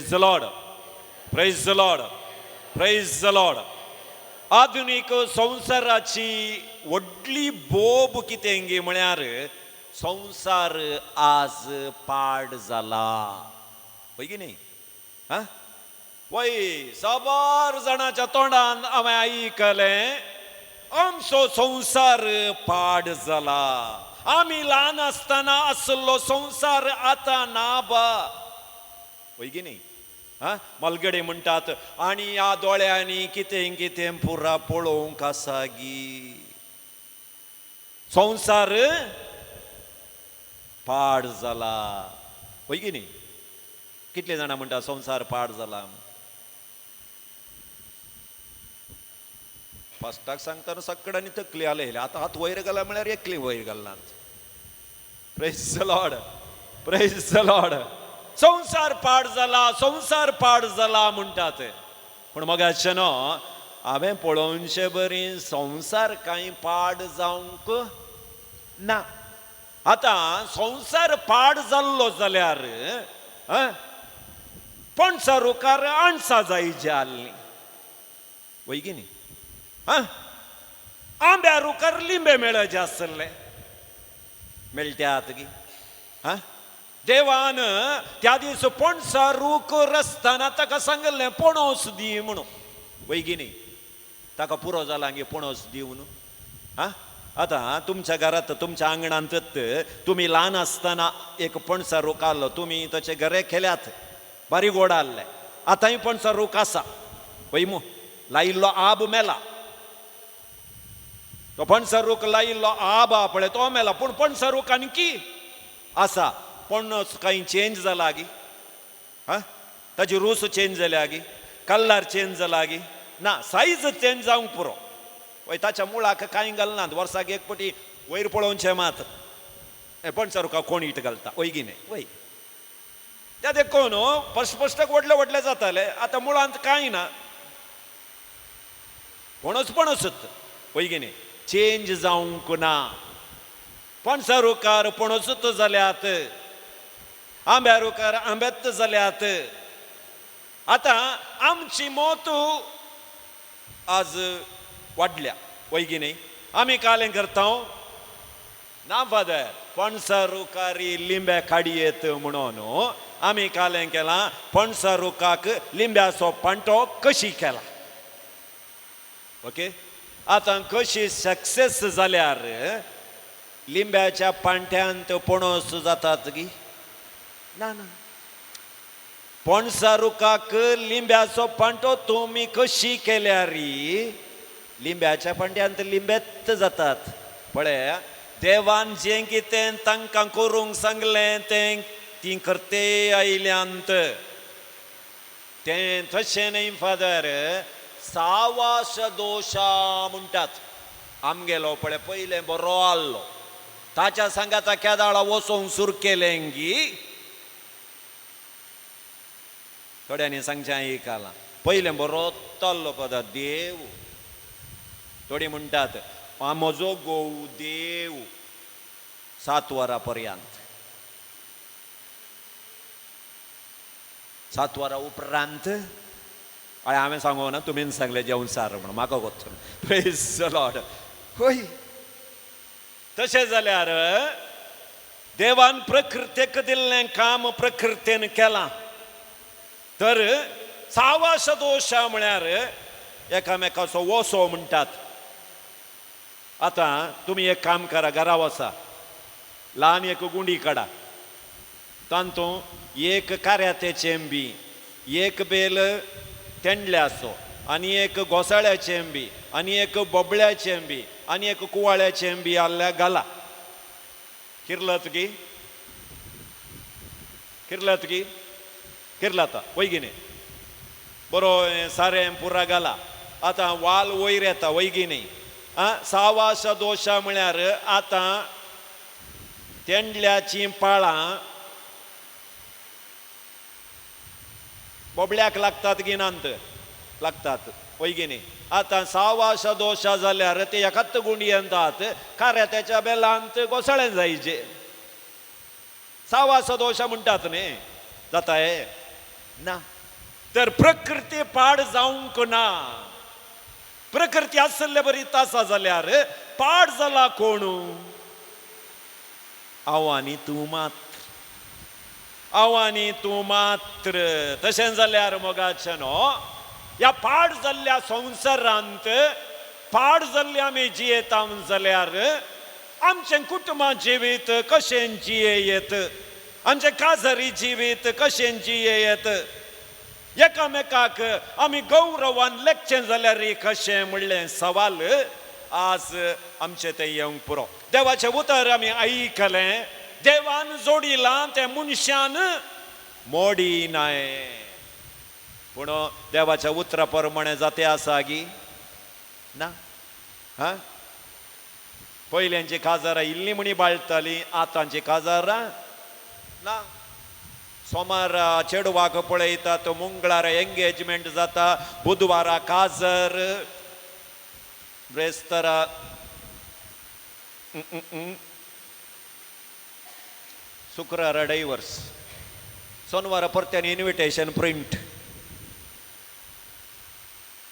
Praise the Lord, praise the Lord, praise the Lord. आधुनीक संवसाराची व्हडली बोब कितें गी म्हळ्यार संवसार आज पाड जाला, हय की न्ही? आं, वय, साबार जाणाच्या तोंडान हांवें आयकलें, आमचो संवसार पाड जाला, आमी ल्हान आसतना आसलो संवसार आतां ना बा, हय की न्ही? आं, मलगडे म्हणटात आनी ह्या दोळ्यांनी कितें कितें पुरा पळोवंक आसा गी, संवसार पाड जाला, हय की न्ही? कितले जाणां म्हणटा संवसार पाड जाला? फस्टाक सांगतना सगळ्यांनी तकली आले, आतां हात वयर घाला म्हळ्यार एकली वयर घालनात. Praise the Lord, praise the Lord. संवसार पाड जाला, संवसार पाड जाला म्हणटात, पूण मगाचें न्हू हांवें पळोवचे बरी संवसार कांय पाड जावंक ना. आतां संवसार पाड जाल्लो जाल्यार पणसा रुखार आणसा जायची आसली, वय की न्ही? आं, आंब्या रुखार लिंबे मेळचे आसले, मेळटात गी? आं, देवान त्या दीस पणसा रूख रसतना ताका सांगलें पणस दी म्हणून, वय की न्ही? ताका पुरो जाला गे पणस दिवन? आं, आतां तुमच्या घरांत तुमच्या आंगणांत तुमी ल्हान आसतना एक पणसा रूख आहलो, तुमी तशे घरे केल्यात, बारीक गोड आहले, आतांय पणसा रूख आसा, वय मू? लायिल्लो आब मेला, तो पणसा रूख लायिल्लो आब आ पळय तो मेला, पूण पणसा रूख आणकी आसा. पणस कांय चेंज जाला गी? आं, ताजी रूस चेंज जाल्या गी? कलर चेंज जाला गी? ना, सायज चेंज जावंक पुरो. वय, ताच्या मुळाक कांय घालनात, वर्साक एक पटी वयर पळोवचें मात, पणसा रुखाक कोण it घालता, वय की न्ही? वय, त्या देखून फस्ट फस्टाक व्हडले व्हडले जाताले, आतां मुळांत कांय ना, पणस पणसच, वय की न्ही? चेंज जावंक ना. पणसा रुखार पणसूच जाल्यात, आंब्या रुखार आंब्यात जाल्यात. आतां आमची मोत आज वाडल्या, वय की न्ही? आमी कालें करता ना फादर, पणसा रुखारी लिंब्या काडयेत म्हणून आमी कालें केलां, पणसा रुखाक लिंब्याचो पांटो कशी केला. ओके, आतां कशी सक्सेस जाल्यार लिंब्याच्या पांट्यांत पणस जातात गी? ना ना, पणसा रुखाक लिंब्याचो पांटो तुमी कशी केल्यार लिंब्याच्या पांट्यांत लिंबेत जातात. पळय, देवान जें कितें तांकां करूंक सांगलें तें तीं करते आयल्यांत. तें तशें न्ही फादर, सावास दोशा म्हणटात. आमगेलो पळय पयलें बरो आहलो, ताच्या सांगाता केदाळा वचोंक सुरू केलें गी, थोड्यांनी सांगचें आयकलां, पयलें बरो तल्लो पद देव. थोडीं म्हणटात म्हजो घोव देव, 7 वरां पर्यंत, 7 वरां उपरांत. हय, हांवें सांगो ना, तुमीन सांगलें जेवण सार म्हणून, म्हाका गोत. Praise the Lord. हय, तशें जाल्यार देवान प्रकृतेक दिल्लें काम प्रकृतेन केलां, तर सावास दोशा म्हळ्यार एकामेकाचो वसो म्हणटात. आतां तुमी एक काम करा, घरा वसा, ल्हान एक गुंडी काडा, तातूंत एक कार्यातेचें बी, एक बेल तेंडल्याचो, आनी एक घोसाळ्याचें बी, आनी एक बोबळ्याचें बी, आनी एक कुवाळ्याचें बी आहल्यार घाला. किरलत गी? किरलत गी? किरलाता, वय की न्ही? बरो सारें पुरा घाला, आतां वाल वयर येता, वय की न्ही? आं, सावास दोशा म्हळ्यार आतां तेंडल्याचीं पाळां बोबल्याक लागतात की नात? लागतात, वय की न्ही? आतां सावास दोशा जाल्यार ते एकाच गुंडयेंतात कार्यात्याच्या बेलांत घोसाळें जायचे. सावास दोशा म्हणटात न्ही, जाता हे ना. तर प्रकृती पाड जावंक ना. प्रकृती आसले बरी आसा जाल्यार पाड जाला कोण? हांव आनी तूं मात्र, हांव आनी तूं मात्र. तशें जाल्यार मोगाचें न्हू, ह्या पाड जाल्ल्या संवसारांत पाड जाल्ले आमी जियेता जाल्यार आमचें कुटुंबा जिवीत कशें जियेत, आमचें काजारी जिवीत कशें जियेत, एकामेकाक आमी गौरवान लेखचें जाल्यार कशें म्हणलें सवाल आज आमचें तें येवंक पुरो. देवाचें उतर आमी आयकलें, देवान जोडिलां तें मनशान मोडी नाय. पूण देवाच्या उतरा प्रमाणे जाते आसा गी ना? हा, पयल्यांची काजारां इल्ली म्हणी बाळटाली, आतांची काजारां ना. सोमारा चेडवाक पळयतात, मंगळारा एंगेजमेंट जाता, बुधवारा काजर, ब्रेस्तारा शुक्रारा डायवर्स, सोनवारा परत्यान इन्विटेशन प्रिंट.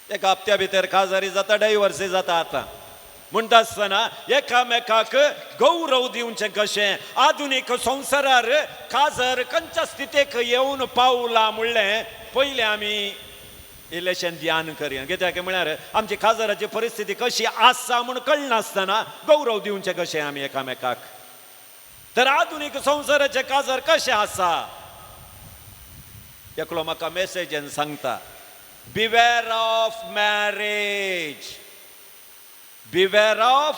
एका हप्त्या भितर काजारी जाता, डायवर्सय जाता. आतां म्हणटा आसतना एकामेकाक गौरव दिवचें कशें? आधुनीक संवसारार काजर खंयच्या स्थितीक येवन पावला म्हणलें पयलें आमी इल्लेशें ध्यान करया. कित्याक म्हळ्यार आमची काजाराची परिस्थिती कशी आसा म्हूण कळनासतना गौरव दिवचें कशें आमी एकामेकाक? तर आधुनीक संवसाराचें काजार कशें आसा? एकलो म्हाका मेसेजीन सांगता, beware of marriage, beware of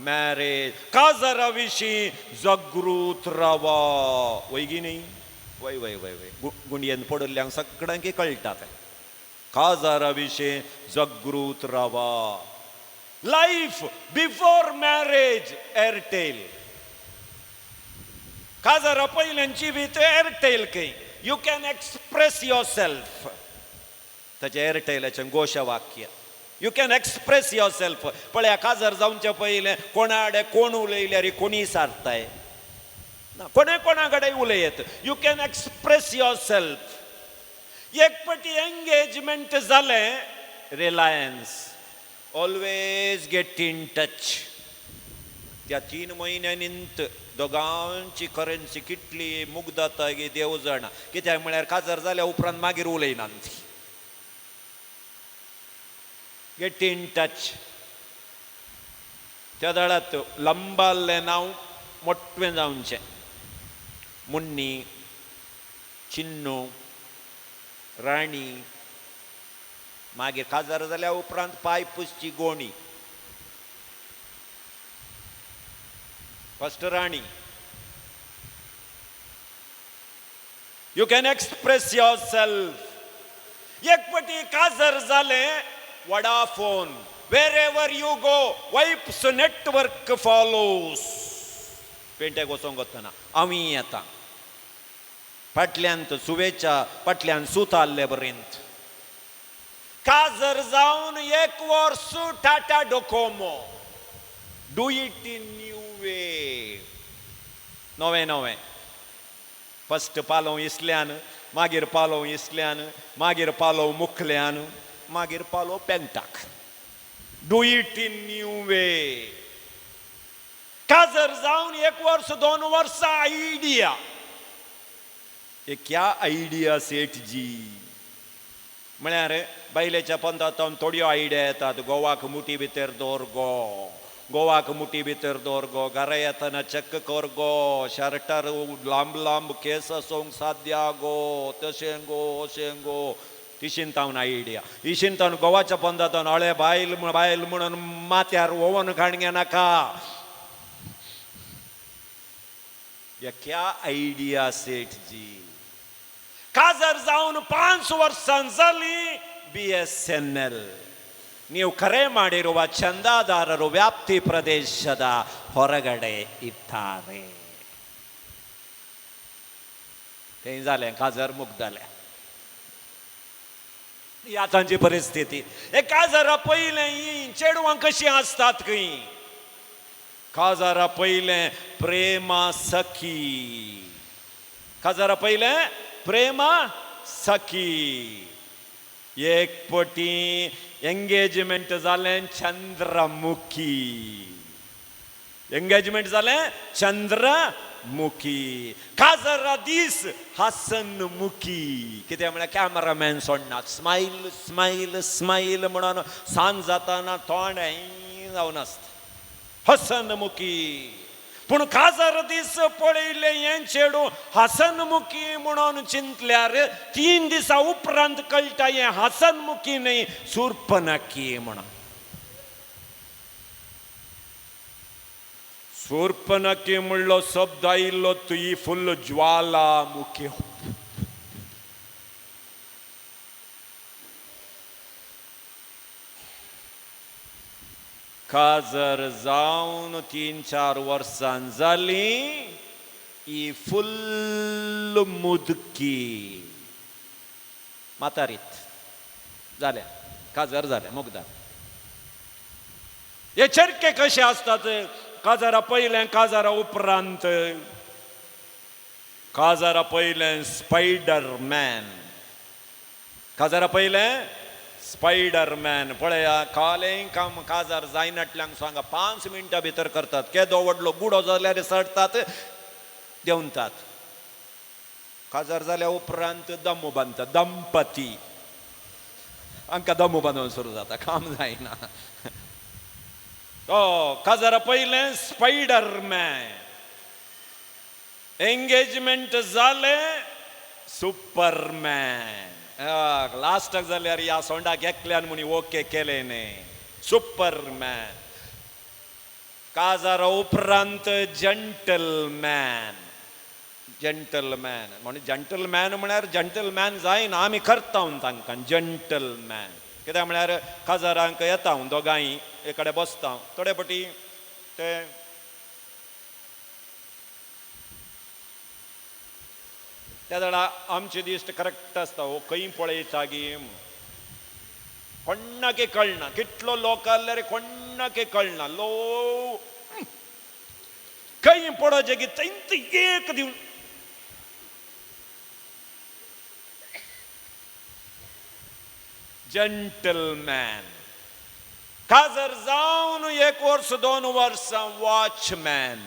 marriage. काजारा विशीं जागृत रावा. वय गी न्ही? वय वय वय वय. गुंडयेन पडिल्ल्यांक सगळ्यांक कळटा तें. काजारा विशीं जागृत रावा. Life before marriage Airtel. काजारा पयल्यान जिवीत एअरटेल खंय. You can express yourself. ताचें एअरटेलाचें घोशवाक्य, you can express yourself. पळया, काजार जावचे पयलें कोणा कडेन कोण उलयल्यार कोणीय सारताय ना, कोणे कोणा कडेन उलयत. You can express yourself. एक पटी एंगेजमेंट जालें, Reliance, always get in touch. त्या 3 म्हयन्यांनी दोगांची करन्सी कितली मुगदाता गी देव जाणा. कित्याक म्हळ्यार काजार जाल्या उपरांत मागीर उलयनात ती. Get in touch. त्या दळात लंबाल्लें नांव मोटवें जावचें, मुन्नी, चिन्नू, राणी. मागीर काजार जाल्या उपरांत पांय पुसची गोणी. First Rani. You can express yourself. एक पटी काजर जालें, Vodafone, wherever you go wipes network follows. पेंट्याक वचोंक वतना आमी येता फाटल्यान सुवेच्या फाटल्यान सुताल्ले पर्यंत. काजर जावन एक वर्स Tata Docomo. Do it in new way. नवें नवें. फस्ट पालोव इसल्यान, मागीर पालोव इसल्यान, मागीर पालोव मुखल्यान, मागीर पालोव पेंटाक. Do it in new way. काजर जावन एक वर्स 2 वर्सां आयडिया. हे क्या आयडिया सेठ जी? म्हळ्यार बायलेच्या पंथांत थोड्यो आयडिया येतात. गोवाक मुठी भितर दवर गो, गोवाक मुठी भितर दवर गो, घरा येतना चेक कर गो, शर्टार लांब लांब केस आसूंक साद्या गो, तशें गो अशें गो. तिशीन तावन आयडिया. इशीन तावन गोवाच्या पंथांत अळे बायल बायल म्हणून माथ्यार ओवन काडगे नाका. क्या आयडिया सेठ जी? काजर जावन 5 वर्सां जाली, BSNL. ನೀವು ಕರೆ ಮಾಡಿರುವ ಚಂದಾದಾರರು ವ್ಯಾಪ್ತಿ ಪ್ರದೇಶದ ಹೊರಗಡೆ ಇದ್ದಾರೆ. तें जालें, काजर मुगदलें. ही आतांची परिस्थिती. हे काजारा पयलें ही चेडवां कशीं आसतात खंय. काजारा पयलें प्रेमा सखी, काजारा पयलें प्रेमा सखी. एक पटी एंगेजमेंट जालें चंद्रमुखी, एंगेजमेंट जालें चंद्रमुखी. काजरा दीस हासनमुखी. कितें म्हळ्यार कॅमरामॅन सोडनात, स्मायल स्मायल स्मायल म्हणून सांज जाताना तोंड जावन आसता, हसनमुखी. पूण काजार दीस पळयलें हें चेडूं हसनमुखी म्हणून चिंतल्यार 3 दिसां उपरांत कळटा हें हसनमुखी न्हय, सुर्पनखी म्हणून. सुर्पनखी म्हणलो शब्द आयिल्लो तुई फुल्ल ज्वालामुखी. काजर जावन 3-4 वर्सां जालीं, ही फुल्ल मुदकी म्हातारीत जाल्या, काजर जाल्या मुगदार. हे चरके कशे आसतात? काजारा पयलें, काजारा उपरांत. काजारा पयलें स्पायडरमॅन, काजारा पयलें स्पायडरमॅन. पळया कालें काम काजार जायनाटल्यांक सांगा 5 मिनटां भितर करतात. केदो व्हडलो गुडो जाल्यार चडटात देंवतात. काजार जाल्या उपरांत दमो बांदता दंपती, हांकां दमो बांदून सुरू जाता, काम जायना. तो काजारा पयलें स्पायडरमॅन, एंगेजमेंट जालें सुपरमॅन. लास्टाक जाल्यार ह्या सोंडाक एकल्यान म्हणी ओके केलें न्ही, सुपरमॅन. काजारा उपरांत जंटलमॅन. जंटलमॅन म्हणजे जंटलमॅन म्हळ्यार जंटलमॅन जायना, आमी करता तांकां जंटलमॅन. कित्याक म्हळ्यार काजारांक येता दोगांय एक कडेन बसता, थोडे पटी ते त्या जाणा आमची दिश्ट करेक्ट आसता. हो खंय पळयता गी कोण्णाके कळना, कितलो लोक आसल्यार कोण्णाके कळना. लो खंय पडोवचें की थंयच एक दिवन जंटलमॅन. काजर जावन 1 वर्स 2 वर्सां वॉचमॅन.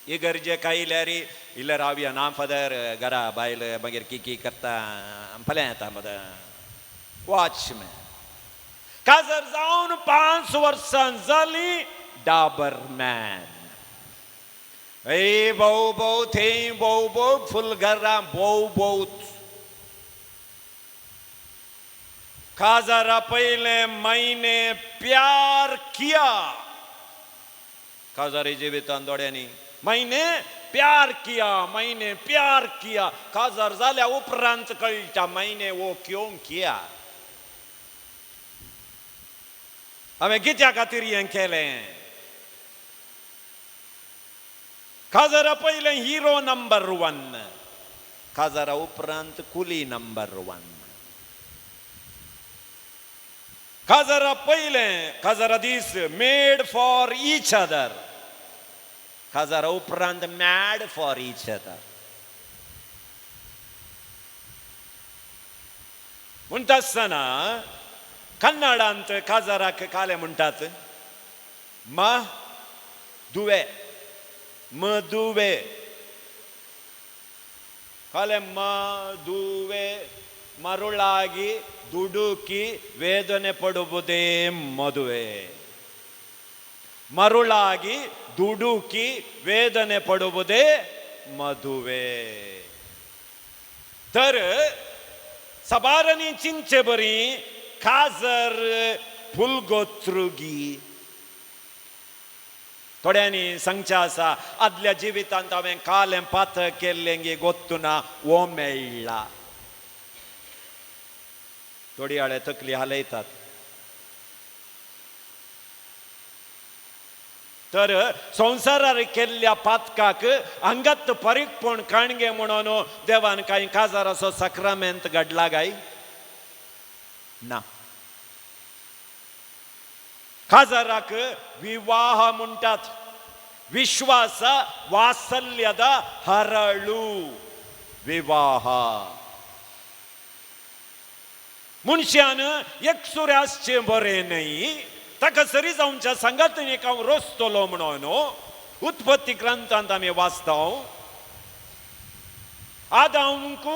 इगर्जेक आयल्यार इल्ले रावया ना फादर, घरा बायल मागीर की की करता फाल्यां येता मद वॉचमॅन. काजर जावन 5 वर्सां जालीं डाबरमॅन. ए भोव भोव थंय भोव भोव फुल घरां भोव भोव. काजारा पयले मैने प्यार किया. काजारी जिवितान दोड्यांनी मैने प्यार किया, मैने प्यार किया. काजार जाल्या उपरांत कळटा मैने वो क्यों किया, हांवें कित्या खातीर हें केलें. काजारा पयलें हिरो नंबर 1, काजारा उपरांत कुली नंबर 1. काजारा पयलें काजारा दीस मेड फॉर ईच अदर, काजारा उपरांत मॅड फॉर ईच अदर. म्हणटा आसतना कन्नडांत काजाराक काले म्हणटात म दुवे, मदुवे. काले मದುವೆ ಮರುಳಾಗಿ ದುಡುಕಿ ವೇದನೆ ಪಡುವುದೇ ಮದುವೆ. ಮರುಳಾಗಿ ದುಡುಕಿ ವೇದನೆ ಪಡುವುದೇ ಮದುವೆ. तर सबारांनी चिंचे बरी काजर फुलगोतृगी. थोड्यांनी सांगचें आसा आदल्या जिवितांत हांवें कालें पातक केल्लें गे गोत्तुना ओ मेळ्ळा. थोडी आळे तकली हालयतात. तर संवसारार केल्ल्या पातकाक अंगात परीकपण काणगे म्हणून देवान कांय काजाराचो साक्रामेंत घडला काय ना. काजाराक विवाह म्हणटात, विश्वास वात्सल्यದ हरळू विवाह. मनशान एकसुरें आसचें बरें न्हय, ताका सरी जावच्या सांगातान एक हांव रचतलो म्हणून उत्पत्ती ग्रंथांत आमी वाचता. आदामक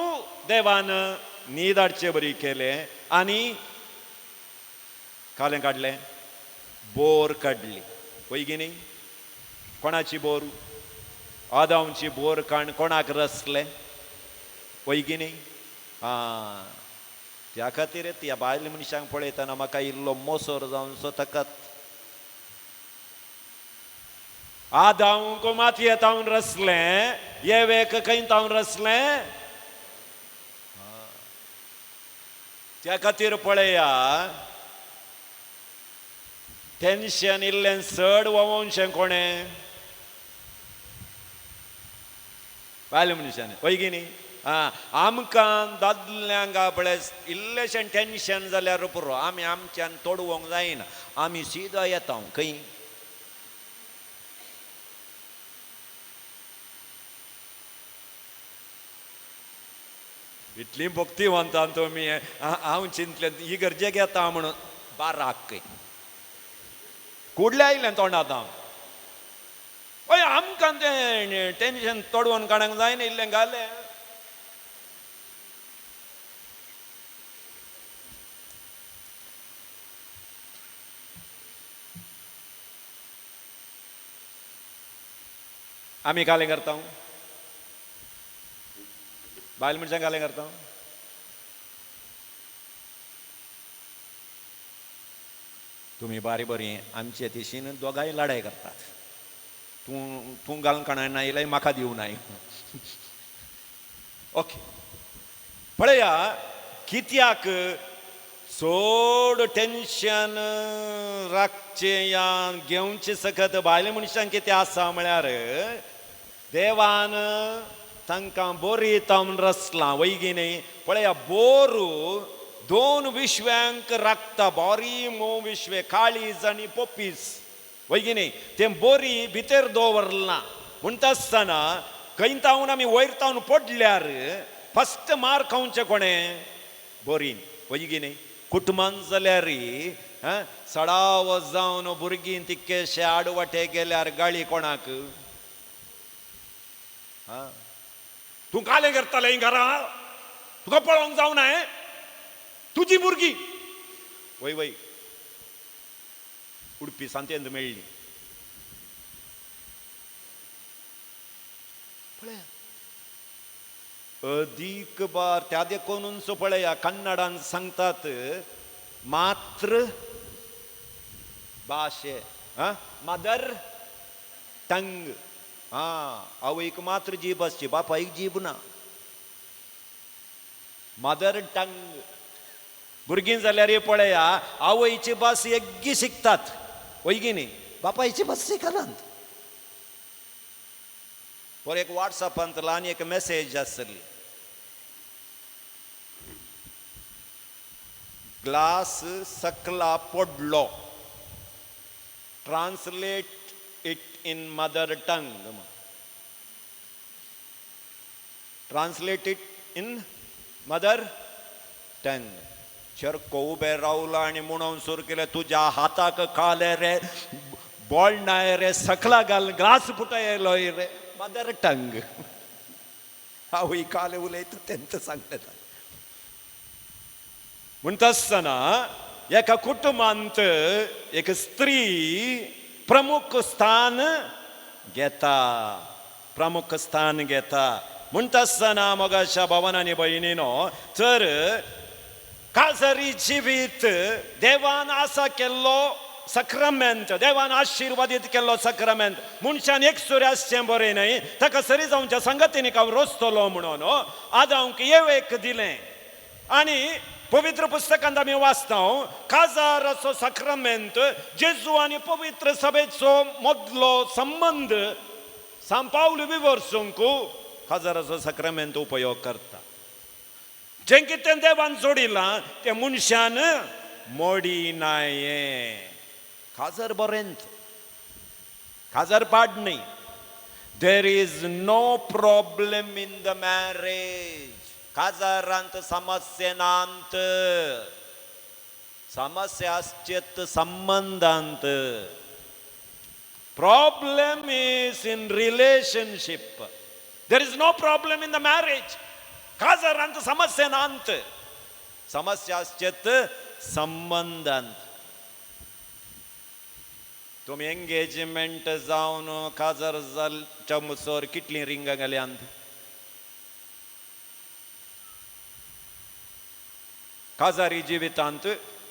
देवान न्हीद हाडचे बरी केलें आनी कालें काडलें, बोर काडली. पळय गी न्ही, कोणाची बोर? आदामची बोर काण कोणाक रसलें? पळय गी न्ही. आं, त्या खातीर त्या बायल मनशांक पळयतना म्हाका इल्लो मोसोर जावनसो ताकात. आदांक मातये तावन रसलें, येवेक खंय तावन रसलें? त्या खातीर पळया, टेन्शन इल्लें चड व्होंवशें कोणें? बायल मनशान. वय गी न्ही. आं, आमकां दादल्यांक पळय इल्लेशें टेन्शन जाल्यार पुरो, आमी आमच्यान तोडवंक जायना, आमी सिदा येता खंय. इतली भक्तिवंतां तुमी, हांव चिंतलें ही गरजेक येता म्हणून बाराक खंय कुडलें आयलें तोंडांत हांव. हय, आमकां तें टेन्शन तोडवन काडूंक जायना, इल्लें घालें. आमी कालें करता, बायल मनशां कालें करता. तुमी बारी बरी आमचे तिशीन दोगांय लडाय करतात. तूं तूं घालून काडना येयल्यार म्हाका दिवनाय. ओके, पळया कित्याक चड टेन्शन राखचें या घेवचें सकत बायल मनशांक कितें आसा म्हळ्यार देवान तांकां बोरी तावन रचलां. वय गी न्ही. पळया, बोरू दोन विश्व्यांक राखता, बोरी मोव विश्वे, काळीज आनी पोपीस. वय गी न्ही. तें बोरी भितर दवरलां म्हणटा आसतना खंय तावन आमी वयर तावन पडल्यार फस्ट मार खावचें कोणें? बोरीन. वय गी न्ही. कुटुंबान जाल्यार सडाव जावन भुरगीं तिक्केशे आडवाटे गेल्यार गाळी कोणाक? तूं कालें करतालें घरा, तुका पळोवंक जावना तुजी भुरगीं. वय वय, उडपी सांतेंत मेळ्ळी. पळया अदीक बार त्या देखूनच पळया कन्नडान सांगतात मातृ भाशे, मदर टंग. आं, आवयक मात्र जीब आसची, बापायक जीब ना. Mother tongue. भुरगीं जाल्यार पळया आवयची भास येग्गी शिकतात. वय गी न्ही. बापायची भास शिकनात. पर एक वॉट्सॅपांत ल्हान एक मॅसेज आसली, ग्लास सकला पडलो, translate it in mother tongue. Translate it in mother tongue. चरको उबें रावला आनी म्हणून सुरू केलें, तुज्या हाताक काले रे, बोल नाय रे, सकला घाल ग्लास फुटयलो रे. Mother tongue. आवय काले उलयता तेंच सांगलें. म्हणटा आसतना एका कुटुंबांत एक स्त्री प्रमुख स्थान घेता, प्रमुख स्थान घेता. म्हणटा आसतना मोगाच्या भावान आनी भयणीनो, तर काजरी जिवीत देवान आसा केल्लो सक्रामेंत, देवान आशिर्वादीत केल्लो सक्रामेंत. मनशान एकसुरें आसचें बरें न्हय, ताका सरी जावच्या संगतीन हांव रचतलो म्हणून आदांक येवेक दिलें. आनी पवित्र पुस्तकांत आमी वाचता काजाराचो सक्रामेंत जेजू आनी पवित्र सभेचो मदलो संबंद सांव पावल विवर्सूंक काजाराचो सक्रामेंत उपयोग करता. जें कितें देवान जोडिलां तें मनशान मोडी नाये. काजार बरेंच, काजार पाड न्हय. There is no problem in the marriage. काजारांत समस्या नात, समस्या आसचेत संबंदांत. Problem is in relationship. There is no problem in the marriage. काजारांत समस्या नात, समस्या आसचेत संबंदांत. तुमी एंगेजमेंट जावन काजार जालच्या मुसर कितलीं रिंगां घाल्यांत? काजारी जिवितांत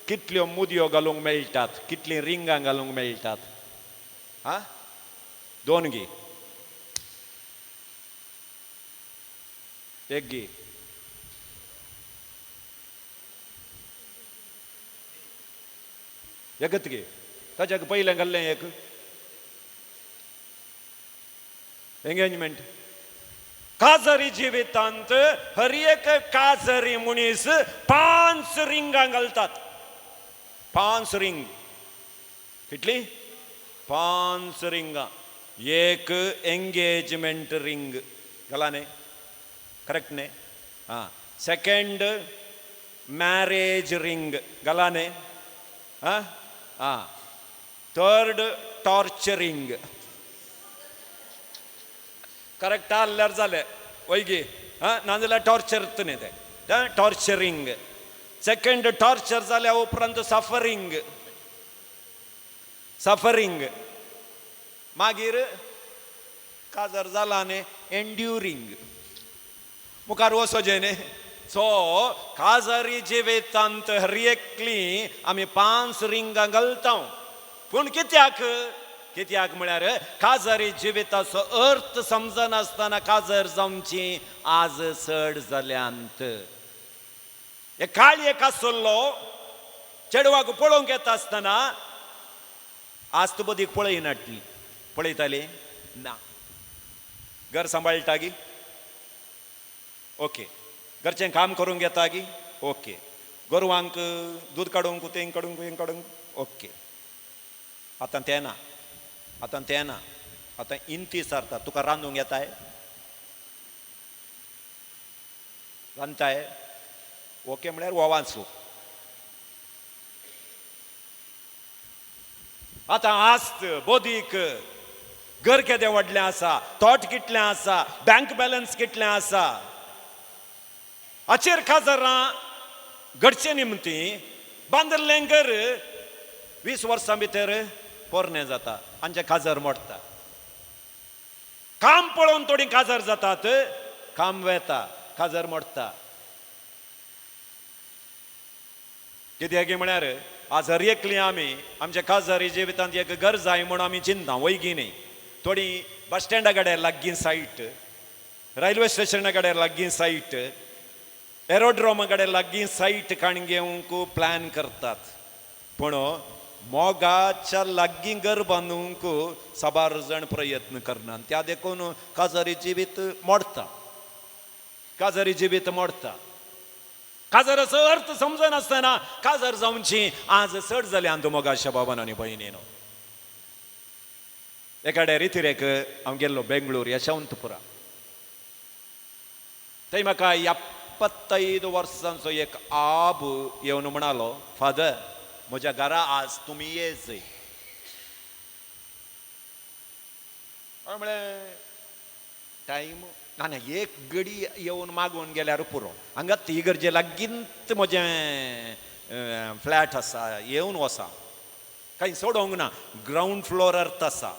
कितल्यो मुदयो घालूंक मेळटात, कितलीं रिंगां घालूंक मेळटात? हा, दोन गी, एक गी, एकच गी. ताच्याक पयलें घाल्लें एक एंगेजमेंट. काजरी जिवितांत हर एक काजरी मनीस 5 रिंगां घालतात. 5 रिंग. कितली? 5 रिंगां. एक एंगेजमेंट रिंग घाला न्ही, करेक्ट न्ही? आं. सेकेंड मॅरेज रिंग घाला न्ही? आं आं. Third torturing. करेक्ट आहल्यार जालें वयगी. आं, नाजाल्यार टॉर्चर न्ही तें. टॉर्चरिंग. सेकेंड टॉर्चर जाल्या उपरांत सफरींग. सफरींग. मागीर काजार जाला न्ही एन्ड्युरींग. मुखार वचोचें न्ही. सो काजारी जिवितांत हर एकली आमी 5 रिंगां घालता. पूण कित्याक? कित्याक म्हळ्यार काजारी जिविताचो अर्थ समजनासतना काजार जावची आज चड जाल्यांत. एक काळ एक आसलो चेडवाक पळोवंक येता आसतना आज तूं बदीक पळयनाटली. पळयताली ना. घर सांबाळटा गी? ओके. घरचें काम करूंक येता गी? ओके. गोरवांक दूद काडूंक, तें काडूंक, हें काडूंक? ओके. आतां तें ना, आतां तें ना, आतां इंती सारता. तुका रांदूंक येताय? रांदताय? ओके म्हळ्यार वोवांचो. आतां आस्त बोदीक घर केदें व्हडलें आसा, तोट कितलें आसा, बँक बॅलन्स कितलें आसा, हाचेर काजारां घडचे निमती बांदिल्लें घर 20 वर्सां भितर पोरणें जाता, आमचें काजार मोडटा. काम पळोवन थोडीं काजार जातात, काम वेता, काजार मोडटा. कित्याक म्हळ्यार आज हर एकली आमी आमच्या काजारी जिवितांत एक घर जाय म्हूण आमी चिंता वयगी न्ही. थोडीं बस स्टँडा कडेन लागीं सायट, रेल्वे स्टेशना कडेन लागीं सायट, एरोड्रोमा कडेन लागीं सायट काण घेवंक प्लॅन करतात. पूण मोगाच्या लागीं घर बांदूंक साबार जाण प्रयत्न करनात. त्या देखून काजारी जिवीत मोडटा, काजारी जिवीत मोडटा. काजाराचो अर्थ समजनासतना काजार जावची आज चड जालें आमकां मोगाच्या बाबान आनी भयणीनो. एकाडे रितिरेक हांव गेल्लो बेंगळूर यशवंतपुरा. थंय म्हाका 75 वर्सांचो एक आब येवन म्हणालो, फादर म्हज्या घरा आज तुमी येजय. हांवें म्हळें टायम ना ना, एक गडी येवन मागून गेल्यार पुरो. हांगा ती गरजे लागींच म्हजें फ्लॅट आसा, येवन वसा, कांय सोडोवंक ना, ग्रावंड फ्लोरार आसा.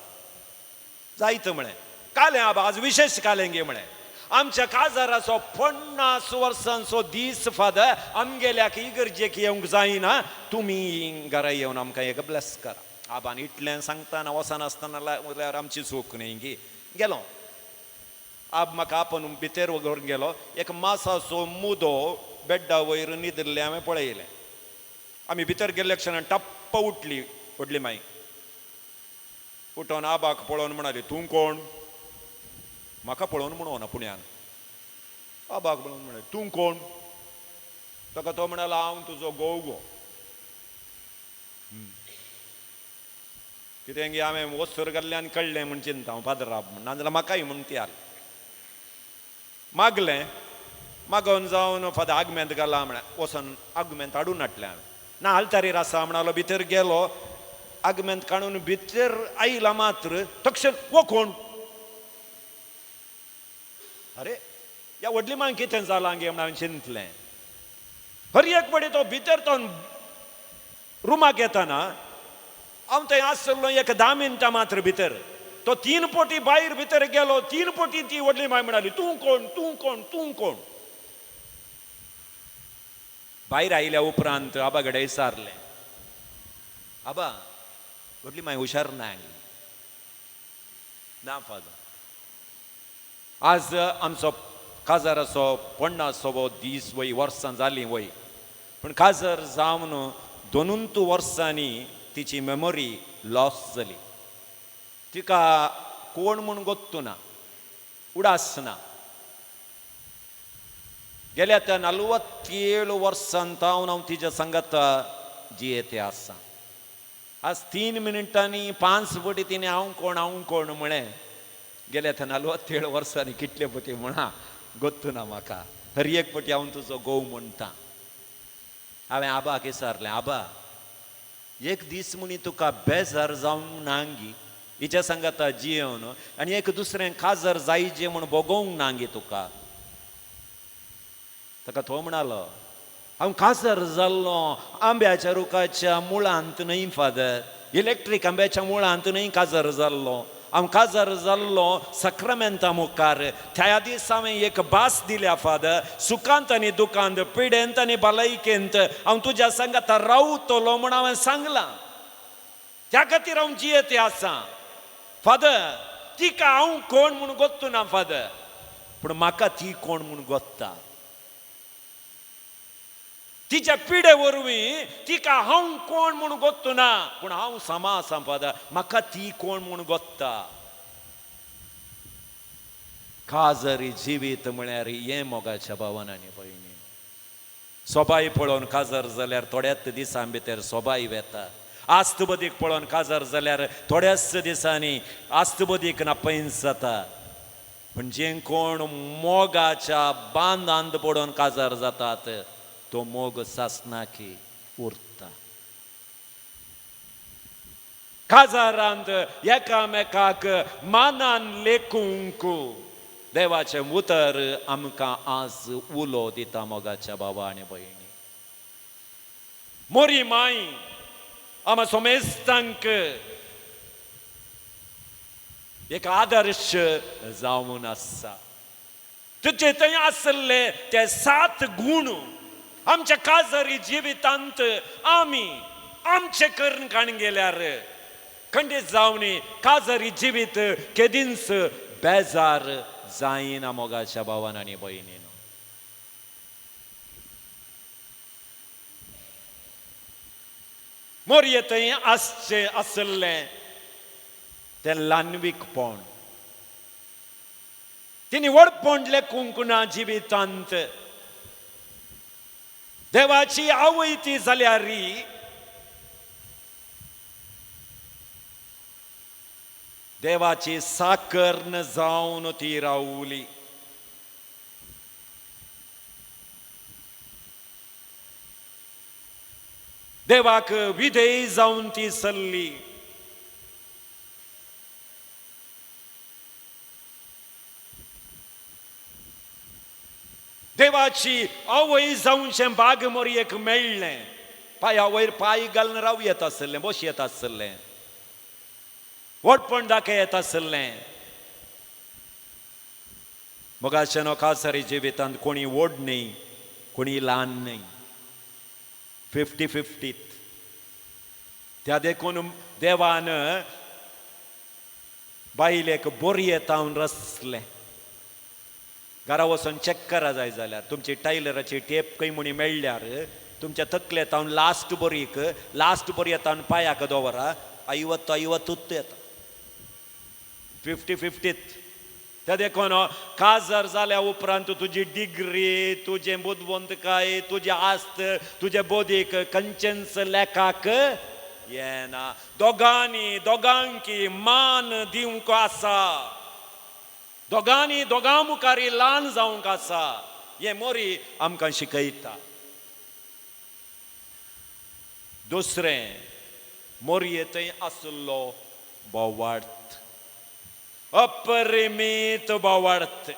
जायत म्हळें. कालें आबा आज विशेश कालें गे म्हळें. आमच्या काजाराचो 50 वर्सांचो दीस फादर, आमगेल्याक इगर्जेक येवंक जायना, तुमी घरा येवन आमकां एक ब्लेस करा. आबान इतलें सांगतना वचनासतना म्हळ्यार आमची चूक न्ही गी. गेलो आब म्हाका आपोवन भितर व्हरून गेलो. एक मासाचो मुदो बेड्डा वयर न्हिदिल्लें हांवें पळयलें. आमी भितर गेल्ल्या क्षणान टप्प उठली व्हडली माई. उठोन आबाक पळोवन म्हणाली, तूं कोण? म्हाका पळोवन म्हणोना पुण्यान. आबाक पळोवन म्हळें, तूं कोण? ताका तो म्हणालो, हांव तुजो घोव गो. कितें गे हांवें वस्त्र घाल्ल्यान कळ्ळें म्हूण चिंता हांव पाद्राब म्हूण, नाजाल्यार म्हाकाय म्हूण ती आल मागलें. मागोवन जावन फादर आगमेंत घाला म्हळ्यार वचोन आगमेंत हाडून हाडलें हांवें. ना आल्तारीर आसा म्हणालो, भितर गेलो, आगमेंत काडून भितर आयला मात्र तक्षण वो कोण? अरे ह्या व्हडली मांय कितें जालां गे म्हण हांवें चिंतलें. हर एक पडी तो भितर तो रुमाक येताना हांव थंय आसलो एक 10 मिनटां मात्र भितर, तो 3 पटी भायर भितर गेलो, 3 पटी ती व्हडली माय म्हणाली तूं कोण, तूं कोण, तूं कोण. भायर आयल्या उपरांत आबा कडेन विचारलें, आबा व्हडली माय हुशार ना? ना फादर, आज आमचो काजाराचो 50वो दीस वय, वर्सां जालीं वय, पूण काजार जावन 2 वर्सांनी तिची मेमोरी लॉस जाली. तिका कोण म्हूण गोत्तू ना, उडास ना. गेल्या त्या 47 वर्सां तावन हांव तिच्या सांगाता जियेते आसा. आज 3 मिनटांनी 5 पटी तिणें हांव कोण हांव कोण म्हळें. गेल्या त्या 47 वर्सांनी कितले पटी म्हणा गोत्तू ना म्हाका. हर एक पटी हांव तुजो गोव म्हणटा. हांवें आबाक विचारलें, आबा एक दीस म्हणी तुका बेजार जावंक नांगी हिच्या सांगाता जियेवन आनी एक दुसरें काजार जायजे म्हूण भोगोवंक नांगी तुका? ताका तो म्हणालो, हांव काजार जाल्लो आंब्याच्या रुखाच्या मुळांत न्हय फादर, इलेक्ट्रीक आंब्याच्या मुळांत न्हय काजार जाल्लो, हांव काजार जाल्लो सक्रामेंता मुखार. त्या दीस हांवें एक भास दिल्या फादर, सुखांत आनी दुखांत, पिडेंत आनी भलायकेंत हांव तुज्या सांगाता रावतलो म्हूण हांवें सांगलां. त्या खातीर हांव जियेते आसा फादर. तिका हांव कोण म्हूण गोत्तू ना फादर, पूण म्हाका ती कोण म्हूण गोत्ता. तिच्या पिडे वरवीं तिका हांव कोण म्हूण गोत्तू ना, पूण हांव समा आसा फादर, म्हाका ती कोण म्हूण गोत्ता. काजरी जिवीत म्हळ्यार हें मोगाच्या भावान आनी भयणीन. सोबाय पळोवन काजार जाल्यार थोड्याच दिसां भितर सोबाय वेता. आस्तबदीक पळोवन काजार जाल्यार थोड्याच दिसांनी आस्तबदीक ना पैंस जाता. पूण जे कोण मोगाच्या बांदांत पडोवन काजार जातात तो मोग सासनाकी उरता. काजारांत एकामेकाक मानान लेखूंक देवाचें उतर आमकां आज उलो दिता मोगाच्या भावा आनी भयणी. मोरी माय आमा सोमेस्तांक एक आदर्श जावन आसा. तुजे थंय आसले ते 7 गूण आमच्या काजरी जिवितांत आमी आमचे करून काण गेल्यार खंडीत जावनी काजरी जिवीत केदींच बेजार जायना मोगाच्या भावान आनी भयणीन. मोरये थंय आसचें आसलें तें ल्हानवीकपण, तिणी व्हडपण लेखूंक ना जिवितांत. देवाची आवय ती जाल्यार देवाची साकर जावन ती रावली. देवाक विधेय जावन ती सल्ली. देवाची आवय जावचें भाग मोरयेक मेळ्ळें. पांया वयर पांय घालून राव येत आसलें, बस येत आसलें, व्हडपण दाखय येत आसलें. मोगाच्या कासारी जिवितांत कोणी व्हड न्हय, कोणी ल्हान न्हय, 50-50. त्या देखून देवान बायलेक बोरये तावन रसलें. घरा वचून चॅक करा जाय जाल्यार तुमची टायलराची टेप खंय म्हणी मेळ्ळ्यार तुमच्या तकले तावन लास्ट बोरीक, लास्ट बोरये तावन पांयाक दवरा, 50-50 येता, 50-50. त्या देखून काजार जाल्या उपरांत तुजी डिग्री, तुजें बुदवंतकाय, तुजी आस्त, तुजे बोधीक खंयचेंच लेखाक येना. दोगांनी दोगांकी मान दिवंक आसा, दोगांनी दोगां मुखार ल्हान जावंक आसा. हें मोरी आमकां शिकयता. दुसरें, मोरये थंय आशिल्लो बोवार्थ, अपरिमीत बोवार्थ.